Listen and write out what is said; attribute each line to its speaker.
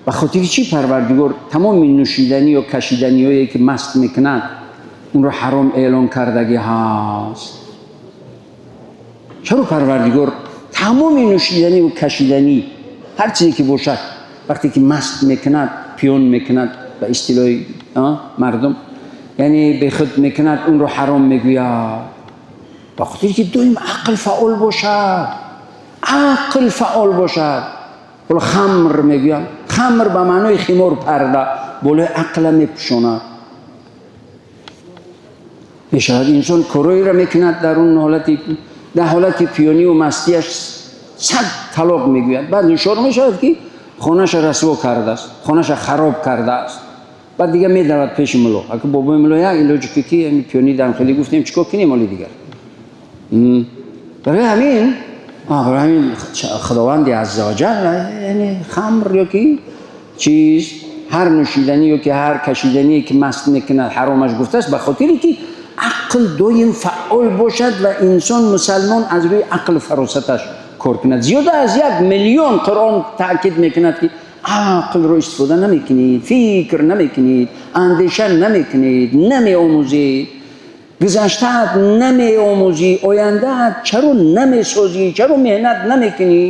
Speaker 1: Ба хотири чӣ Парвардигор тамоми нӯшиданӣ ё кашиданиҳое ки маст мекунад, онро ҳаром эълон кардагӣ ҳаст? Чаро Парвардигор тамоми нӯшиданӣ ва кашиданӣ, ҳар чизе ки бошад, вақте ки маст мекунад, пиён мекунад, ба истилоҳи мардум, яъне бехуд мекунад, онро ҳаром мегӯяд? Ба хотире ки доим ақл фаъол бошад, ақл фаъол бошад. Ҳоло хамр мегӯянд. Хамр ба маънои химор, парда болои ақла мепӯшонад. Мешавад, инсон корҳоеро мекунад дар он ҳолати, дар ҳолати пиёниву мастияш 100 талоқ мегӯяд, баъд нишон мешавад, ки хонаша расво кардааст, хонаша хароб кардааст. Баъд дига медавад пеши мулло. Ака, бобои мулло, як илоҷи ки пиёни дар хеле гуфтем, чӣ кор кунем оли дигар? Барои ҳамин Худованди азза ва ҷал, яъне хамр ё ки чиз, ҳар нӯшиданӣ ё ки ҳар кашидание ки маст мекунад, ҳаромаш гуфтааст, ба хотире ки ақл доим фаъол бошад ва инсон мусалмон аз рӯи ақлу фаросаташ кор кунад. Зиёда аз 1 миллион Қуръон таъкид мекунад, ки ақлро истифода намекунед, фикр намекунед, андеша намекунед, намеомӯзед, гузаштаат намеомӯзӣ, ояндаат чаро намесозӣ, чаро меҳнат намекунӣ?